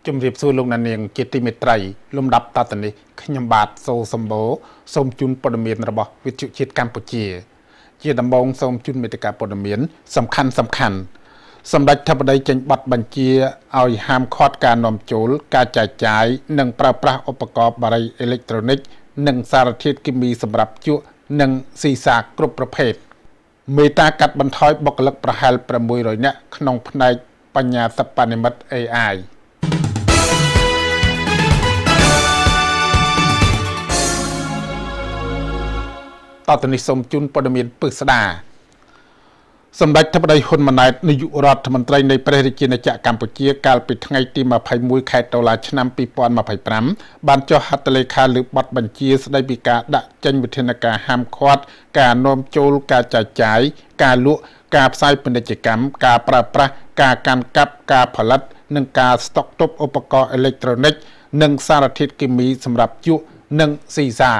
ជំរាបសួរលោកអ្នកនាងជាទីមេត្រីលំដាប់តទៅនេះខ្ញុំបាទសូសម្បូរសូមជូនព័ត៌មានរបស់វិទ្យុជាតិកម្ពុជា ជាដំបូងសូមជូនមេត្តាព័ត៌មាន សំខាន់សំខាន់សម្ដេចធិបតីចេញប័ណ្ណបញ្ជាឲ្យហាមឃាត់ការនាំចូលការចែកចាយនិងប្រើប្រាស់ឧបករណ៍បារីអេឡិចត្រូនិកនិងសារធាតុគីមីសម្រាប់ជក់និងស៊ីសាគ្រប់ប្រភេទមេតាកាត់បន្ថយបុគ្គលិកប្រហែល600នាក់ក្នុងផ្នែកបញ្ញាសិប្បនិម្មិត AI តទៅនេះសូមជូនព័ត៌មានពិស្ដាសម្ដេចធិបតីហ៊ុនម៉ាណែតនាយករដ្ឋមន្ត្រីនៃព្រះរាជាណាចក្រកម្ពុជាកាលពីថ្ងៃទី21ខែតុលាឆ្នាំ2025បានចុះហត្ថលេខាលើបទបញ្ជាស្តីពីការដាក់ចេញវិធានការហាមឃាត់ការនាំចូលការចែកចាយការលក់ការផ្សាយពាណិជ្ជកម្មការប្រើប្រាស់ការកាន់កាប់ការផលិតនិងការស្តុកទុកឧបករណ៍អេឡិចត្រូនិកនិងសារធាតុគីមីសម្រាប់ជក់និងស៊ីសា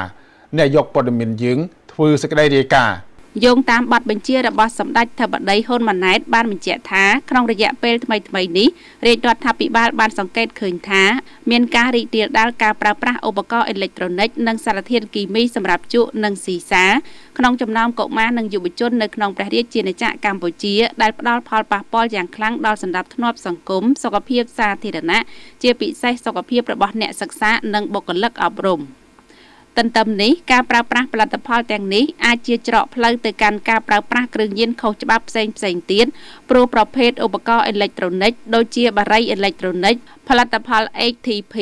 អ្នកយកព័ត៌មានយើងធ្វើសេចក្តីរាយការណ៍យោងតាមបទបញ្ជារបស់សម្ដេចធិបតីហ៊ុនម៉ាណែតបានបញ្ជាក់ថាក្នុងរយៈពេលថ្មីៗនេះរាជរដ្ឋាភិបាលបានសង្កេតឃើញថាមានការរីករាលដាលការប្រើប្រាស់ឧបករណ៍អេឡិចត្រូនិកនិងសារធាតុគីមីសម្រាប់ជក់និងស៊ីសាក្នុងចំណោមកុមារនិងយុវជននៅក្នុងព្រះរាជាណាចក្រកម្ពុជាដែលផ្ដល់ផលប៉ះពាល់យ៉ាងខ្លាំងដល់សណ្ដាប់ធ្នាប់សង្គមសុខភាពសាធារណៈជាពិសេសសុខភាពរបស់អ្នកសិក្សានិងបុគ្គលិកអប់រំទន្ទឹមនេះការប្រើប្រាស់ផលិតផលទាំងនេះអាចជាច្រកផ្លូវទៅកាន់ការប្រើប្រាស់គ្រឿងញៀនខុសច្បាប់ផ្សេងៗទៀតព្រោះប្រភេទឧបករណ៍អេឡិចត្រូនិកដូចជាបារីអេឡិចត្រូនិកផលិតផល HTP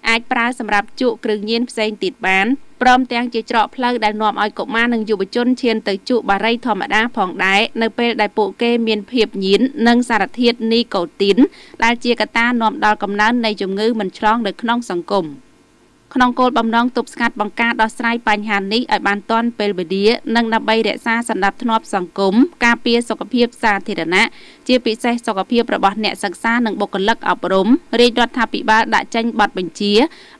អាចប្រើសម្រាប់ជក់គ្រឿងញៀនផ្សេងទៀតបានព្រមទាំងជាច្រកផ្លូវដែលនាំឲ្យកុមារនិងយុវជនឈានទៅជក់បារីធម្មតាផងដែរនៅពេលដែលពួកគេមានភាពញៀននិងសារធាតុនីកូទីនដែលជាកត្តានាំដល់កំណើននៃជំងឺមិនឆ្លងនៅក្នុងសង្គមក្នុងគោលបំណងទប់ស្កាត់បង្ការដោះស្រាយបញ្ហានេះឲ្យបានទាន់ពេលវេលានិងដើម្បីរក្សាសណ្ដាប់ធ្នាប់សង្គមការពារសុខភាពសាធារណៈជាពិសេសសុខភាពរបស់អ្នកសិក្សានិងបុគ្គលិកអប់រំរាជរដ្ឋាភិបាលដាក់ចេញបទបញ្ជា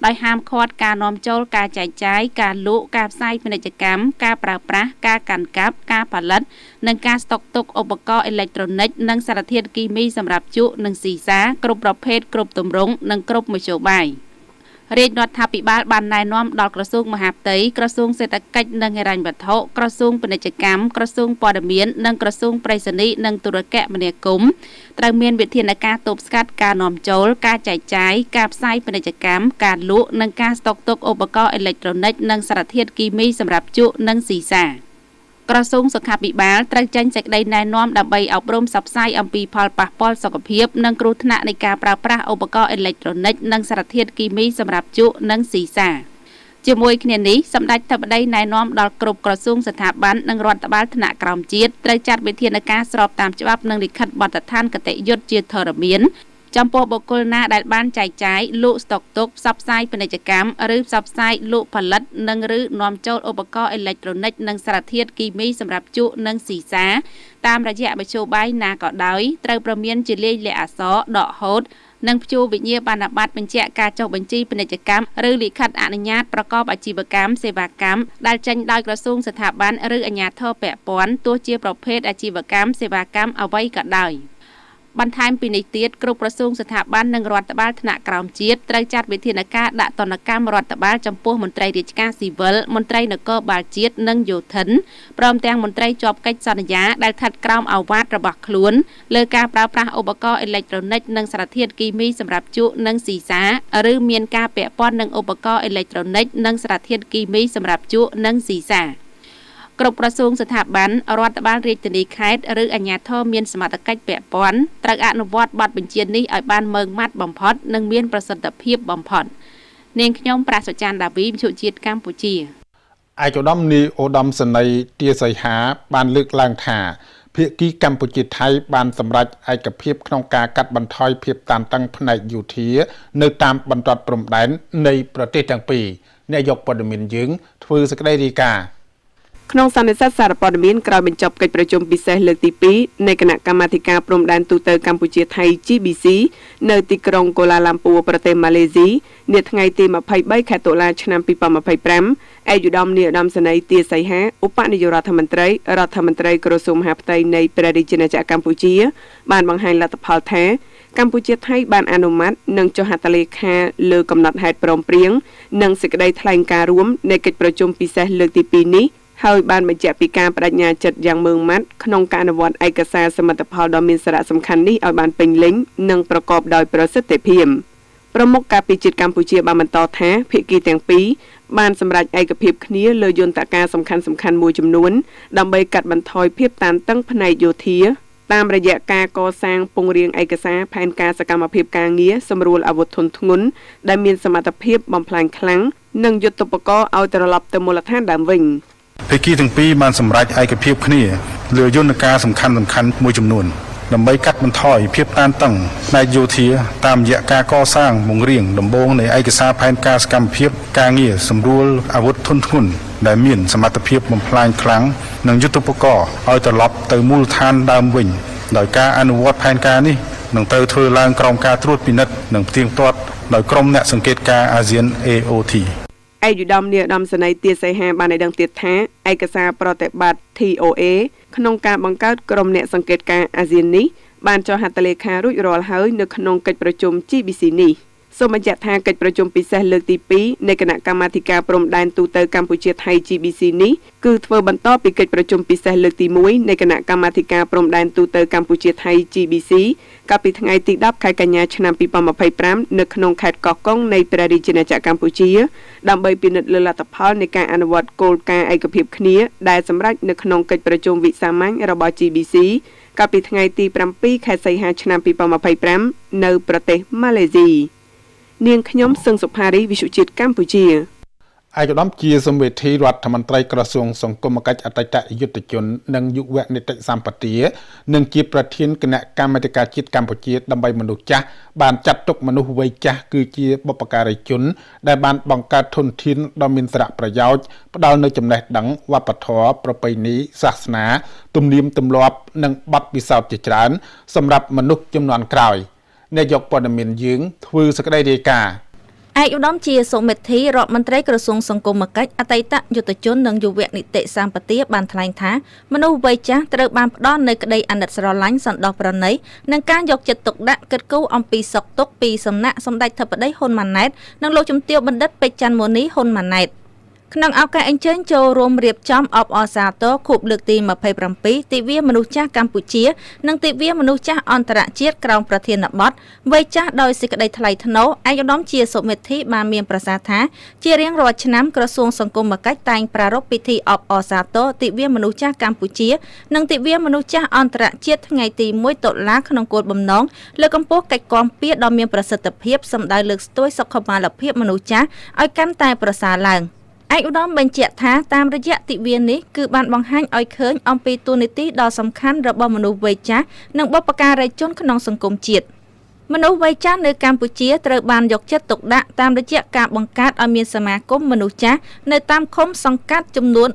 ដោយហាមឃាត់ការនាំចូលការចែកចាយការលក់ការផ្សាយពាណិជ្ជកម្មការប្រើប្រាស់ការកាន់កាប់ការផលិតនិងការស្តុកទុកឧបករណ៍អេឡិចត្រូនិកនិងសារធាតុគីមីសម្រាប់ជក់និងស៊ីសាគ្រប់ប្រភេទគ្រប់ទម្រង់និងគ្រប់មធ្យោបាយរាជរដ្ឋាភិបាលបានណែនាំដល់ក្រសួងមហាផ្ទៃក្រសួងសេដ្ឋកិច្ចនិងហិរញ្ញវត្ថុក្រសួងពាណិជ្ជកម្មក្រសួងព័ត៌មាននិងក្រសួងប្រៃសណីយ៍និងទូរគមនាគមន៍ត្រូវមានវិធានការទប់ស្កាត់ការនាំចូលការចែកចាយការផ្សាយពាណិជ្ជកម្មការលក់និងការស្តុកទុកឧបករណ៍អេឡិចត្រូនិកនិងសារធាតុគីមីសម្រាប់ជក់និងស៊ីសាក្រសួងសុខាភិបាលត្រូវចេញសេចក្តីណែនាំដើម្បីអប់រំផ្សព្វផ្សាយអំពីផលប៉ះពាល់សុខភាពនិងគ្រោះថ្នាក់នៃការប្រើប្រាស់ឧបករណ៍អេឡិចត្រូនិកនិងសារធាតុគីមីសម្រាប់ជក់និងស៊ីសាជាមួយគ្នានេះសម្ដេចធិបតីណែនាំដល់គ្រប់ក្រសួងស្ថាប័ននិងរដ្ឋបាលថ្នាក់ក្រោមជាតិត្រូវចាត់វិធានការស្របតាមច្បាប់និងលិខិតបទដ្ឋានគតិយុត្តជាធរមានចំពោះបុគ្គលណាដែលបានចែកចាយលក់ស្តុកទុកផ្សព្វផ្សាយពាណិជ្ជកម្មឬផ្សព្វផ្សាយលក់ផលិតនិងឬនាំចូលឧបករណ៍អេឡិចត្រូនិកនិងសារធាតុគីមីសម្រាប់ជក់និងស៊ីសាតាមរយៈមធ្យោបាយណាក៏ដោយត្រូវព្រមានជាលាយលក្ខណ៍អក្សរដកហូតនិងព្យួរវិញ្ញាបនបត្របញ្ជាក់ការចុះបញ្ជីពាណិជ្ជកម្មឬលិខិតអនុញ្ញាតប្រកបអាជីវកម្មសេវាកម្មដែលចេញដោយក្រសួងស្ថាប័នឬអាជ្ញាធរពាក់ព័ន្ធទោះជាប្រភេទអាជីវកម្មសេវាកម្មអ្វីក៏ដោយបន្ថែមពីនេះទៀតគ្រប់ក្រសួងស្ថាប័ននិងរដ្ឋបាលថ្នាក់ក្រោមជាតិត្រូវចាត់វិធានការដាក់ទណ្ឌកម្មរដ្ឋបាលចំពោះមន្ត្រីរាជការស៊ីវិលមន្ត្រីនគរបាលជាតិនិងយោធិនព្រមទាំងមន្ត្រីជាប់កិច្ចសន្យាដែលស្ថិតក្រោមឱវាទរបស់ខ្លួនលើការប្រើប្រាស់ឧបករណ៍អេឡិចត្រូនិកនិងសារធាតុគីមីសម្រាប់ជក់និងស៊ីសាឬមានការពាក់ព័ន្ធនឹងឧបករណ៍អេឡិចត្រូនិកនិងសារធាតុគីមីសម្រាប់ជក់និងស៊ីសាគ្រប់ក្រសួងស្ថាប័នរដ្ឋបាលរាជធានីខេត្តឬអាជ្ញាធរមានសមត្ថកិច្ចពាក់ព័ន្ធត្រូវអនុវត្តបទបញ្ជានេះឲ្យបានម៉ឺងម៉ាត់បំផុតនិងមានប្រសិទ្ធភាពបំផុតនាងខ្ញុំប្រាសុចាន់ដាវីវិទ្យុជាតិកម្ពុជាឯកឧត្តមនាយឧត្តមសេនីយ៍ទាសីហាបានលើកឡើងថាភាគីកម្ពុជាថៃបានសម្រេចឯកភាពក្នុងការកាត់បន្ថយភាពតានតឹងផ្នែកយោធានៅតាមបន្ទាត់ព្រំដែននៃប្រទេសទាំងពីរអ្នកយកព័ត៌មានយើងធ្វើសេចក្តីរាយការណ៍ក្នុងសន្និសីទសារព័ត៌មានក្រោយបញ្ចប់កិច្ចប្រជុំពិសេសលើកទី2នៃគណៈកម្មាធិការព្រំដែនទូទៅកម្ពុជាថៃ GBC នៅទីក្រុងកូឡាឡាំពួរប្រទេសម៉ាឡេស៊ីនាថ្ងៃទី23ខែតុលាឆ្នាំ2025ឯកឧត្តមនាយឧត្តមសេនីយ៍ទាសីហាឧបនាយករដ្ឋមន្ត្រីរដ្ឋមន្ត្រីក្រសួងមហាផ្ទៃនៃព្រះរាជាណាចក្រកម្ពុជាបានបង្ហាញលទ្ធផលថា កម្ពុជាថៃបានអនុម័តនិងចុះហត្ថលេខាលើកំណត់ហេតុព្រមព្រៀងនិងសេចក្តីថ្លែងការណ៍រួមនៃកិច្ចប្រជុំពិសេសលើកទី2នេះហើយបានបញ្ជាក់ពីការបដិញ្ញាចិត្តយ៉ាងម៉ឺងម៉ាត់ក្នុងការអនុវត្តឯកសារសមិទ្ធផលដ៏មានសារៈសំខាន់នេះឲ្យបានពេញលេញនិងប្រកបដោយប្រសិទ្ធភាពប្រមុខការពារជាតិកម្ពុជាបានបន្តថាភាគីទាំងពីរបានសម្រេចឯកភាពគ្នាលើយន្តការសំខាន់ៗមួយចំនួនដើម្បីកាត់បន្ថយភាពតានតឹងផ្នែកយោធាតាមរយៈការកសាងពង្រាងឯកសារផែនការសកម្មភាពការងារសម្រួលអាវុធធុនធ្ងន់ដែលមានសមត្ថភាពបំផ្លាញខ្លាំងនិងយុទ្ធោបករណ៍ឲ្យត្រឡប់ទៅមូលដ្ឋានដើមវិញភាគីទាំងពីរបានសម្រេចឯកភាពគ្នាលើយន្តការសំខាន់ៗមួយចំនួនដើម្បីកាត់បន្ថយភាពតានតឹងផ្នែកយោធាតាមរយៈការកសាងពង្រាងដំបូងនៃឯកសារផែនការសកម្មភាពការងារសម្រួលអាវុធធុនធ្ងន់ដែលមានសមត្ថភាពបំផ្លាញខ្លាំងនិងយុទ្ធោបករណ៍ឲ្យត្រឡប់ទៅមូលដ្ឋានដើមវិញដោយការអនុវត្តផែនការនេះនឹងត្រូវធ្វើឡើងក្រោមការត្រួតពិនិត្យនិងផ្ទៀងផ្ទាត់ដោយក្រុមអ្នកសង្កេតការណ៍អាស៊ាន AOT ឯកឧត្តមនាយឧត្តមសេនីយ៍ទាសីហាបានឲ្យដឹងទៀតថាឯកសារប្រតិបត្តិ TOA ក្នុងការបង្កើតក្រុមអ្នកសង្កេតការណ៍អាស៊ាននេះបានចុះហត្ថលេខារួចរាល់ហើយនៅក្នុងកិច្ចប្រជុំ GBC នេះសូមបញ្ជាក់ថាកិច្ចប្រជុំពិសេសលើកទី2នៃគណៈកម្មាធិការព្រំដែនទូទៅកម្ពុជាថៃ GBC នេះគឺធ្វើបន្តពីកិច្ចប្រជុំពិសេសលើកទី1នៃគណៈកម្មាធិការព្រំដែនទូទៅកម្ពុជាថៃ GBC កាលពីថ្ងៃទី10ខែកញ្ញាឆ្នាំ2025នៅក្នុងខេត្តកោះកុងនៃព្រះរាជាណាចក្រកម្ពុជាដើម្បីពិនិត្យលើលទ្ធផលនៃការអនុវត្តគោលការណ៍ឯកភាពគ្នាដែលសម្រេចនៅក្នុងកិច្ចប្រជុំវិសាមញ្ញរបស់ GBC កាលពីថ្ងៃទី7ខែសីហាឆ្នាំ2025នៅប្រទេសម៉ាឡេស៊ីនាងខ្ញុំសឹងសុផារីវិទ្យុជាតិកម្ពុជាឯកឧត្តមជាសម្វេធីរដ្ឋមន្ត្រីក្រសួងសង្គមកិច្ចអតីតយុទ្ធជននិងយុវនីតិសម្បទានិងជាប្រធានគណៈកម្មាធិការជាតិកម្ពុជាដើម្បីមនុស្សចាស់បានចាត់ទុកមនុស្សវ័យចាស់គឺជាបុព្វការីជនដែលបានបង្កើតធនធានដ៏មានសារៈប្រយោជន៍ផ្ដល់នូវចំណេះដឹងវប្បធម៌ប្រពៃណីសាសនាទំនៀមទម្លាប់និងបទពិសោធន៍ជាច្រើនសម្រាប់មនុស្សជំនាន់ក្រោយអ្នកយកព័ត៌មានយើងធ្វើសេចក្តីរាយការណ៍ឯកឧត្តមជាសុមេធីរដ្ឋមន្ត្រីក្រសួងសង្គមកិច្ចអតីតយុទ្ធជននិងយុវនីតិសម្បទាបានថ្លែងថាមនុស្សវ័យចាស់ត្រូវបានផ្ដល់នូវក្តីអាណិតស្រឡាញ់សន្តោសប្រណីនិងការយកចិត្តទុកដាក់គិតគូរអំពីសុខទុក្ខពីសំណាក់សម្ដេចធិបតីហ៊ុនម៉ាណែតនិងលោកជំទាវបណ្ឌិតពេជ្រច័ន្ទមុនីហ៊ុនម៉ាណែតក្នុងឱកាសអញ្ជើញចូលរួមរៀបចំអបអរសាទរខួបលើកទី27ទិវាមនុស្សចាស់កម្ពុជានិងទិវាមនុស្សចាស់អន្តរជាតិក្រោមប្រធានបទវ័យចាស់ដោយសេចក្តីថ្លៃថ្នូរឯកឧត្តមជាសុមេធីបានមានប្រសាសន៍ថាជារៀងរាល់ឆ្នាំក្រសួងសង្គមកិច្ចតែងប្រារព្ធពិធីអបអរសាទរទិវាមនុស្សចាស់កម្ពុជានិងទិវាមនុស្សចាស់អន្តរជាតិថ្ងៃទី1តុលាក្នុងគោលបំណងលើកកម្ពស់កិច្ចគាំពារដ៏មានប្រសិទ្ធភាពសម្ដៅលើកស្ទួយសុខុមាលភាពមនុស្សចាស់ឲ្យកាន់តែប្រសើរឡើងឯកឧត្តមបញ្ជាក់ថាតាមរយៈទិវានេះគឺបានបង្ហាញឲ្យឃើញអំពីតួនាទីដ៏សំខាន់របស់មនុស្សវ័យចាស់និងបុព្វការីជនក្នុងសង្គមជាតិមនុស្សវ័យចាស់នៅកម្ពុជាត្រូវបានយកចិត្តទុកដាក់តាមរយៈការបង្កើតឲ្យមានសមាគមមនុស្សចាស់នៅតាមឃុំសង្កាត់ចំនួន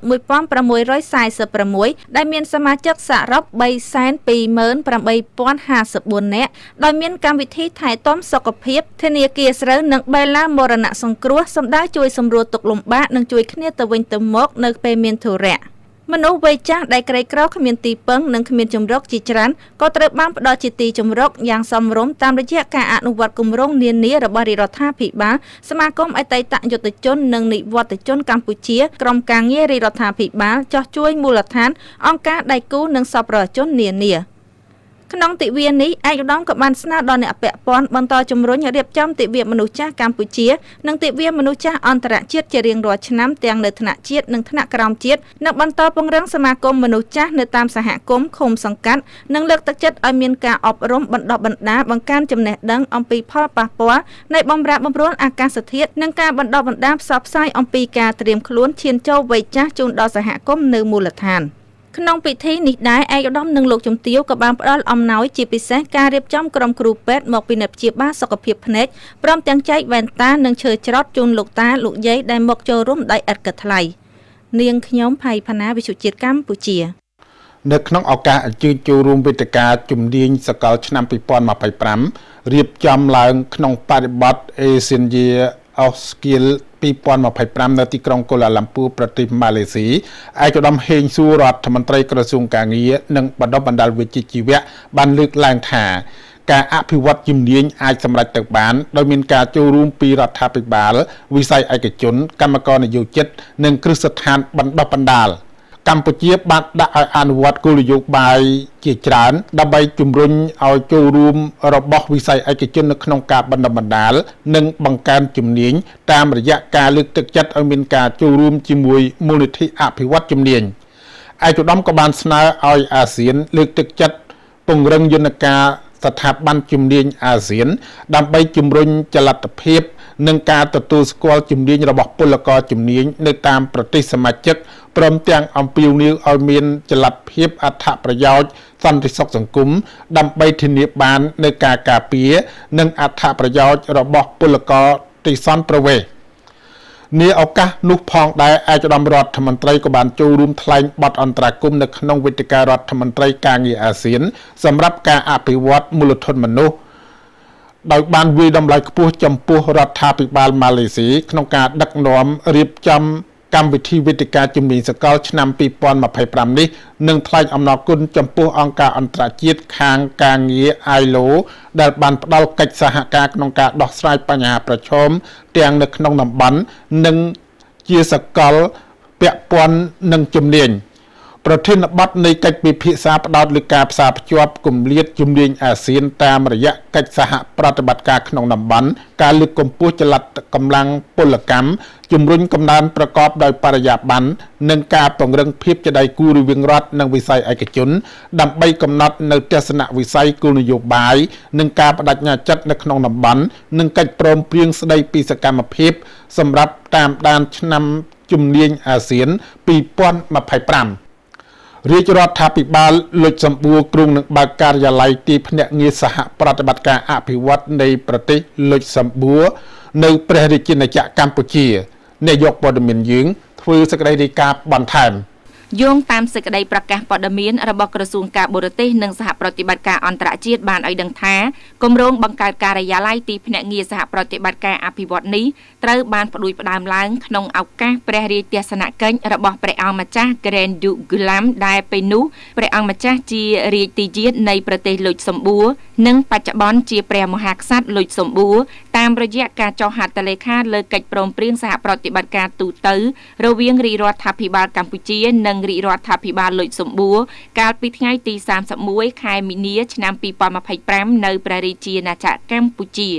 1646ដែលមានសមាជិកសរុប 328,054 នាក់ដោយមានកម្មវិធីថែទាំសុខភាពធនាគារស្រូវនិងបេឡាមរណៈសង្គ្រោះសម្ដៅជួយសម្រួលទុក្ខលំបាកនិងជួយគ្នាទៅវិញទៅមកនៅពេលមានធុរៈមនុស្សវ័យចាស់ដែលក្រីក្រគ្មានទីពឹងនិងគ្មានជម្រកជាច្រើនក៏ត្រូវបានផ្ដល់ជាទីជម្រកយ៉ាងសមរម្យតាមរយៈការអនុវត្តគម្រោងនានារបស់រាជរដ្ឋាភិបាលសមាគមអតីតយុទ្ធជននិងនិវត្តជនកម្ពុជាក្រុមការងាររាជរដ្ឋាភិបាលចុះជួយមូលដ្ឋានអង្គការដៃគូនិងសប្បុរសជននានាក្នុងទិវានេះឯកឧត្តមក៏បានស្នើដល់អ្នកពាក់ព័ន្ធបន្តជំរុញរៀបចំទិវាមនុស្សចាស់កម្ពុជានិងទិវាមនុស្សចាស់អន្តរជាតិជារៀងរាល់ឆ្នាំទាំងនៅថ្នាក់ជាតិនិងថ្នាក់ក្រោមជាតិនិងបន្តពង្រឹងសមាគមមនុស្សចាស់នៅតាមសហគមន៍ឃុំសង្កាត់និងលើកទឹកចិត្តឲ្យមានការអប់រំបណ្ដុះបណ្ដាលបង្កើនចំណេះដឹងអំពីផលប៉ះពាល់នៃបម្រែបម្រួលអាកាសធាតុនិងការបណ្ដុះបណ្ដាលផ្សព្វផ្សាយអំពីការត្រៀមខ្លួនឈានចូលវ័យចាស់ជូនដល់សហគមន៍នៅមូលដ្ឋានក្នុងពិធីនេះដែរឯកឧត្តមនិងលោកជំទាវក៏បានផ្ដល់អំណោយជាពិសេសការរៀបចំក្រុមគ្រូពេទ្យមកពិនិត្យព្យាបាលសុខភាពភ្នែកព្រមទាំងចែកវ៉ែនតានិងឈើច្រត់ជូនលោកតាលោកយាយដែលមកចូលរួមដោយឥតគិតថ្លៃនាងខ្ញុំផៃផាណាវិទ្យុជាតិកម្ពុជានៅក្នុងឱកាសអញ្ជើញចូលរួមវេទិកាជំនាញសកលឆ្នាំ2025រៀបចំឡើងក្នុងបរិបទ Asian Year of Skill 2025នៅទីក្រុងកូឡាឡាំពួរប្រទេសម៉ាឡេស៊ីឯកឧត្តមហេងសួររដ្ឋមន្ត្រីក្រសួងការងារនិងបណ្ដុះបណ្ដាលវិជ្ជាជីវៈបានលើកឡើងថា ការអភិវឌ្ឍជំនាញអាចសម្រេចទៅបានដោយមានការចូលរួមពីរដ្ឋាភិបាលវិស័យឯកជនកម្មករនិយោជិតនិងគ្រឹះស្ថានបណ្ដុះបណ្ដាលកម្ពុជាបានដាក់ឲ្យអនុវត្តគោលនយោបាយជាច្រើនដើម្បីជំរុញឲ្យចូលរួមរបស់វិស័យឯកជននៅក្នុងការបណ្ដុះបណ្ដាលនិងបង្កើនជំនាញតាមរយៈការលើកទឹកចិត្តឲ្យមានការចូលរួមជាមួយមូលនិធិអភិវឌ្ឍជំនាញឯកឧត្តមក៏បានស្នើឲ្យអាស៊ានលើកទឹកចិត្តពង្រឹងយន្តការស្ថាប័នជំនាញអាស៊ានដើម្បីជំរុញចលនាភាពនិងការទទួលស្គាល់ជំនាញរបស់ពលករជំនាញនៅតាមប្រទេសសមាជិកព្រមទាំងអំពាវនាវឲ្យមានចលនាភាពអត្ថប្រយោជន៍សន្តិសុខសង្គមដើម្បីធានាបាននូវការការពារនិងអត្ថប្រយោជន៍របស់ពលករទីសន្នប្រវេសន៍នាឱកាសនោះផងដែរឯកឧត្តមរដ្ឋមន្ត្រីក៏បានចូលរួមថ្លែងបទអន្តរាគមន៍នៅក្នុងវេទិការដ្ឋមន្ត្រីការងារអាស៊ានសម្រាប់ការអភិវឌ្ឍមូលធនមនុស្សដោយបានវាយតម្លៃខ្ពស់ចំពោះរដ្ឋាភិបាលម៉ាឡេស៊ីក្នុងការដឹកនាំរៀបចំកម្មវិធីវេទិកាជំនាញសកលឆ្នាំ2025នេះនិងថ្លែងអំណរគុណចំពោះអង្គការអន្តរជាតិខាងការងារ ILO ដែលបានផ្ដល់កិច្ចសហការក្នុងការដោះស្រាយបញ្ហាប្រឈមទាំងនៅក្នុងតំបន់និងជាសកលពាក់ព័ន្ធនឹងជំនាញប្រធានបទនៃកិច្ចពិភាក្សាផ្ដោតលើការផ្សារភ្ជាប់គម្លាតជំនាញអាស៊ានតាមរយៈកិច្ចសហប្រតិបត្តិការក្នុងតំបន់ការលើកកម្ពស់ចល័តកម្លាំងពលកម្មជំរុញកំណើនប្រកបដោយបរិយាបន្ននិងការពង្រឹងភាពជាដៃគូរវាងរដ្ឋនិងវិស័យឯកជនដើម្បីកំណត់នូវទស្សនវិស័យគោលនយោបាយនិងការបដិញ្ញាចិត្តនៅក្នុងតំបន់និងកិច្ចព្រមព្រៀងស្ដីពីសកម្មភាពសម្រាប់តាមដានឆ្នាំជំនាញអាស៊ាន2025រាជរដ្ឋាភិបាលលុចសម្បួរគ្រោងនឹងបើកការិយាល័យទីភ្នាក់ងារសហប្រតិបត្តិការអភិវឌ្ឍនៃប្រទេសលុចសម្បួរនៅព្រះរាជាណាចក្រកម្ពុជាអ្នកយកព័ត៌មានយើងធ្វើសេចក្តីរាយការណ៍បន្ថែមយោងតាមសេចក្តីប្រកាសព័ត៌មានរបស់ក្រសួងការបរទេសនិងសហប្រតិបត្តិការអន្តរជាតិបានឲ្យដឹងថាគម្រោងបង្កើតការិយាល័យទីភ្នាក់ងារសហប្រតិបត្តិការអភិវឌ្ឍនេះត្រូវបានផ្ដួចផ្ដើមឡើងក្នុងឱកាសព្រះរាជទស្សនកិច្ចរបស់ព្រះអង្គម្ចាស់ Grand Duke Guillaume ដែលពេលនោះព្រះអង្គម្ចាស់ជារាជទីយាទនៃប្រទេសលុចសម្បួរនិងបច្ចុប្បន្នជាព្រះមហាក្សត្រលុចសម្បួរតាមរយៈការចុះហត្ថលេខាលើកិច្ចព្រមព្រៀងសហប្រតិបត្តិការទូទៅរវាងរាជរដ្ឋាភិបាលកម្ពុជានិងរាជរដ្ឋាភិបាលលុចសម្បួរកាលពីថ្ងៃទី31ខែមីនាឆ្នាំ2025នៅព្រះរាជាណាចក្រកម្ពុជា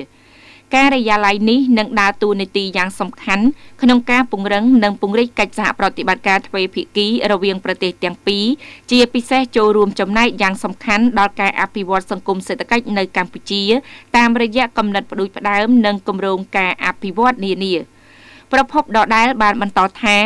ការិយាល័យនេះនឹងដើរតួនាទីយ៉ាងសំខាន់ក្នុងការពង្រឹងនិងពង្រីកកិច្ចសហប្រតិបត្តិការទ្វេភាគីរវាងប្រទេសទាំងពីរជាពិសេសចូលរួមចំណែកយ៉ាងសំខាន់ដល់ការអភិវឌ្ឍសង្គមសេដ្ឋកិច្ចនៅកម្ពុជាតាមរយៈគំនិតផ្ដួចផ្ដើមនិងគម្រោងការអភិវឌ្ឍនានាប្រភពដដែលបានបន្តថា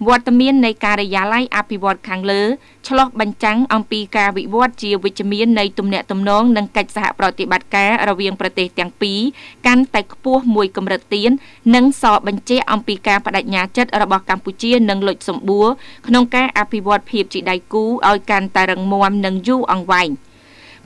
វត្តមាននៃការិយាល័យអភិវឌ្ឍខាងលើឆ្លុះបញ្ចាំងអំពីការវិវត្តជាវិជ្ជមាននៃទំនាក់ទំនងនិងកិច្ចសហប្រតិបត្តិការរវាងប្រទេសទាំងពីរកាន់តែខ្ពស់មួយកម្រិតទៀតនិងសបញ្ជាក់អំពីការបដិញ្ញាចិត្តរបស់កម្ពុជានិងលុចសម្បួរក្នុងការអភិវឌ្ឍភាពជាដៃគូឲ្យកាន់តែរឹងមាំនិងយូរអង្វែង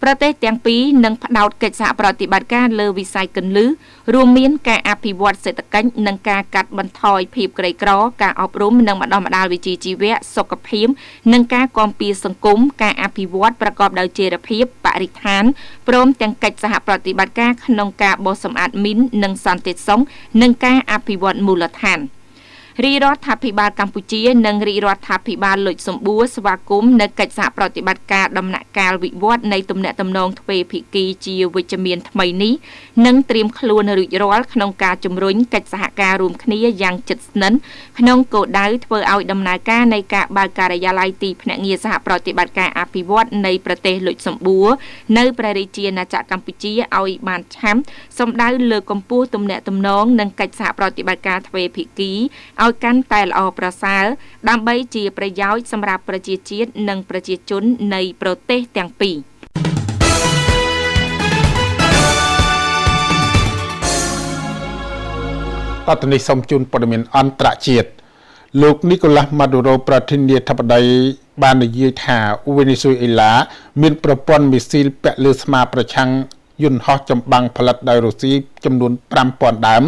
ប្រទេសទាំងពីរនឹងផ្ដោតកិច្ចសហប្រតិបត្តិការលើវិស័យកន្លឹះរួមមានការអភិវឌ្ឍសេដ្ឋកិច្ចនិងការកាត់បន្ថយភាពក្រីក្រការអប់រំនិងបណ្ដុះបណ្ដាលវិជ្ជាជីវៈសុខភាពនិងការគាំពារសង្គមការអភិវឌ្ឍប្រកបដោយចីរភាពបរិស្ថានព្រមទាំងកិច្ចសហប្រតិបត្តិការក្នុងការបោសសម្អាតមីននិងសន្តិសុខនិងការអភិវឌ្ឍមូលដ្ឋានរាជរដ្ឋាភិបាលកម្ពុជានិងរាជរដ្ឋាភិបាលលុចសម្បួរស្វាគមន៍នៅកិច្ចសហប្រតិបត្តិការដំណាក់កាលវិវត្តនៃទំនាក់ទំនងទ្វេភាគីជាវិជ្ជមានថ្មីនេះនិងត្រៀមខ្លួនរួចរាល់ក្នុងការជំរុញកិច្ចសហការរួមគ្នាយ៉ាងជិតស្និទ្ធក្នុងគោលដៅធ្វើឲ្យដំណើរការនៃការបើកការិយាល័យទីភ្នាក់ងារសហប្រតិបត្តិការអភិវឌ្ឍនៃប្រទេសលុចសម្បួរនៅព្រះរាជាណាចក្រកម្ពុជាឲ្យបានឆាប់សម្ដៅលើកកម្ពស់ទំនាក់ទំនងនិងកិច្ចសហប្រតិបត្តិការទ្វេភាគីឲ្យកាន់តែល្អប្រសើរដើម្បីជាប្រយោជន៍សម្រាប់ប្រជាជាតិនិងប្រជាជននៃប្រទេសទាំងពីរតនេះសូមជូនព័ត៌មានអន្តរជាតិលោកនីកូឡាស់ម៉ាឌូរ៉ូប្រធានាធិបតីបាននិយាយថាវេណេស៊ុយអេឡាមានប្រព័ន្ធមីស៊ីលពាក់លើស្មាប្រឆាំងយន្តហោះចម្បាំងផលិតដោយរុស្ស៊ីចំនួន5000ដើម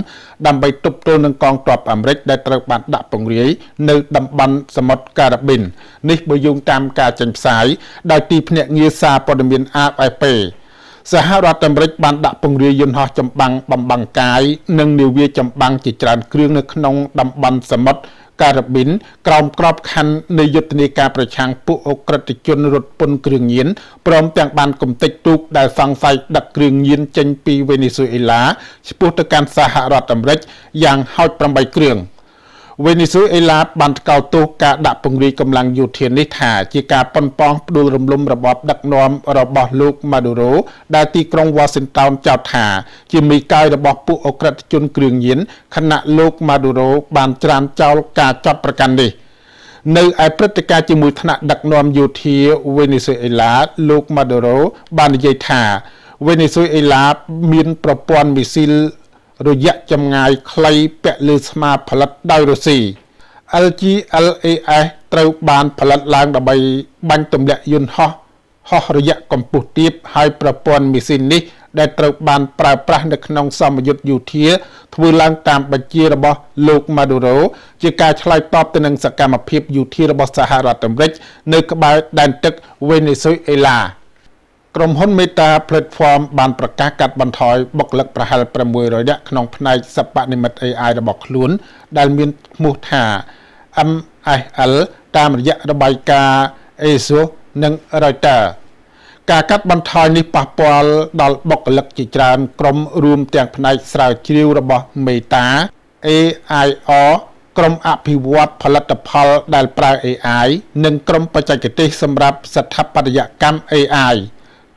ដើម្បីទប់ទល់នឹងកងទ័ពអាមេរិកដែលត្រូវបានដាក់ពង្រាយនៅតំបន់សមុទ្រការ៉ាប៊ីននេះបើយោងតាមការចេញផ្សាយដោយទីភ្នាក់ងារសារព័ត៌មាន AFP សហរដ្ឋអាមេរិកបានដាក់ពង្រាយយន្តហោះចម្បាំងបំបាំងកាយនិងនាវាចម្បាំងជាច្រើនគ្រឿងនៅក្នុងតំបន់សមុទ្រការ៉ាប៊ីនក្រោមក្របខ័ណ្ឌនៃយុទ្ធនាការប្រឆាំងពួកឧក្រិដ្ឋជនរត់ពន្ធគ្រឿងញៀនព្រមទាំងបានកំទេចទូកដែលសង្ស័យដឹកគ្រឿងញៀនចេញពីវេណេស៊ុយអេឡាឆ្ពោះទៅកាន់សហរដ្ឋអាមេរិកយ៉ាងហោច8គ្រឿងវេណេស៊ុយអេឡាបានថ្កោលទោសការដាក់ពង្រាយកម្លាំងយោធានេះថាជាការប៉ុនប៉ងផ្ដួលរំលំរបបដឹកនាំរបស់លោកម៉ាឌូរ៉ូដែលទីក្រុងវ៉ាស៊ីនតោនចោទថាជាមេកាយរបស់ពួកឧក្រិដ្ឋជនគ្រឿងញៀនខណៈលោកម៉ាឌូរ៉ូបានច្រានចោលការចោទប្រកាន់នេះនៅឯព្រឹត្តិការណ៍ជាមួយថ្នាក់ដឹកនាំយោធាវេណេស៊ុយអេឡាលោកម៉ាឌូរ៉ូបាននិយាយថាវេណេស៊ុយអេឡាមានប្រព័ន្ធមីស៊ីលរយៈចម្ងាយខ្លីពាក់លើស្មាផលិតដោយរុស្ស៊ី LGLAS ត្រូវបានផលិតឡើងដើម្បីបាញ់ទម្លាក់យន្តហោះហោះរយៈកម្ពស់ទាបហើយប្រព័ន្ធមីស៊ីលនេះដែលត្រូវបានប្រើប្រាស់នៅក្នុងសមយុទ្ធយោធាធ្វើឡើងតាមបញ្ជារបស់លោកម៉ាឌូរ៉ូជាការឆ្លើយតបទៅនឹងសកម្មភាពយោធារបស់សហរដ្ឋអាមេរិកនៅក្បែរដែនទឹកវេណេស៊ុយអេឡាក្រុមហ៊ុន Meta Platform បានប្រកាសកាត់បន្ថយបុគ្គលិកប្រហែល600នាក់ក្នុងផ្នែកសិប្បនិម្មិត AI របស់ខ្លួនដែលមានឈ្មោះថា MSL តាមរយៈរបាយការណ៍ Asus និង Reuters ការកាត់បន្ថយនេះប៉ះពាល់ដល់បុគ្គលិកជាច្រើនក្រុមរួមទាំងផ្នែកស្រាវជ្រាវរបស់ Meta AIR ក្រុមអភិវឌ្ឍផលិតផលដែលប្រើ AI និងក្រុមបច្ចេកទេសសម្រាប់ស្ថាបត្យកម្ម AI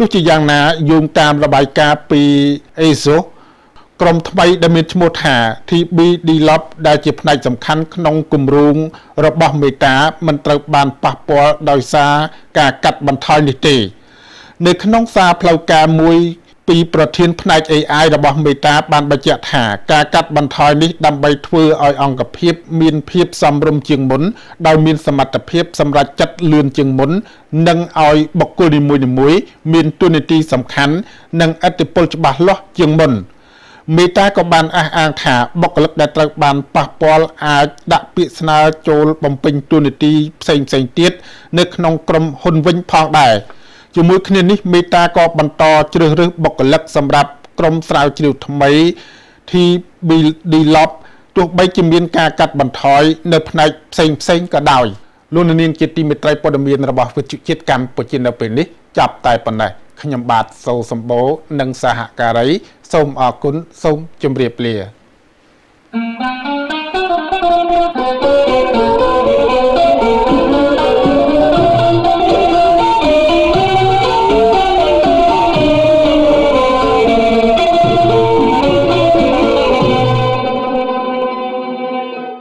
ទោះជាយ៉ាងណាយោងតាមរបាយការណ៍ពី Asus ក្រុមថ្មីដែលមានឈ្មោះថា TB Lab ដែលជាផ្នែកសំខាន់ក្នុងគម្រោងរបស់ Meta មិនត្រូវបានប៉ះពាល់ដោយសារការកាត់បន្ថយនេះទេនៅក្នុងសារផ្លូវការមួយពីប្រធានផ្នែក AI របស់ Meta បានបញ្ជាក់ថាការកាត់បន្ថយនេះដើម្បីធ្វើឲ្យអង្គភាពមានភាពសមរម្យជាងមុនដោយមានសមត្ថភាពសម្រេចចិត្តលឿនជាងមុននិងឲ្យបុគ្គលនីមួយៗមានតួនាទីសំខាន់និងឥទ្ធិពលច្បាស់លាស់ជាងមុន Meta ក៏បានអះអាងថាបុគ្គលិកដែលត្រូវបានប៉ះពាល់អាចដាក់ពាក្យស្នើចូលបំពេញតួនាទីផ្សេងៗទៀតនៅក្នុងក្រុមហ៊ុនវិញផងដែរជាមួយគ្នានេះ Meta ក៏បន្តជ្រើសរើសបុគ្គលិកសម្រាប់ក្រុមស្រាវជ្រាវថ្មី TBD Lab ទោះបីជាមានការកាត់បន្ថយនៅផ្នែកផ្សេងៗក៏ដោយលោកនាងជាទីមេត្រីព័ត៌មានរបស់វិទ្យុជាតិកម្ពុជានៅពេលនេះចាប់តែប៉ុណ្ណេះខ្ញុំបាទសូសម្បូរនិងសហការីសូមអរគុណសូមជម្រាបលា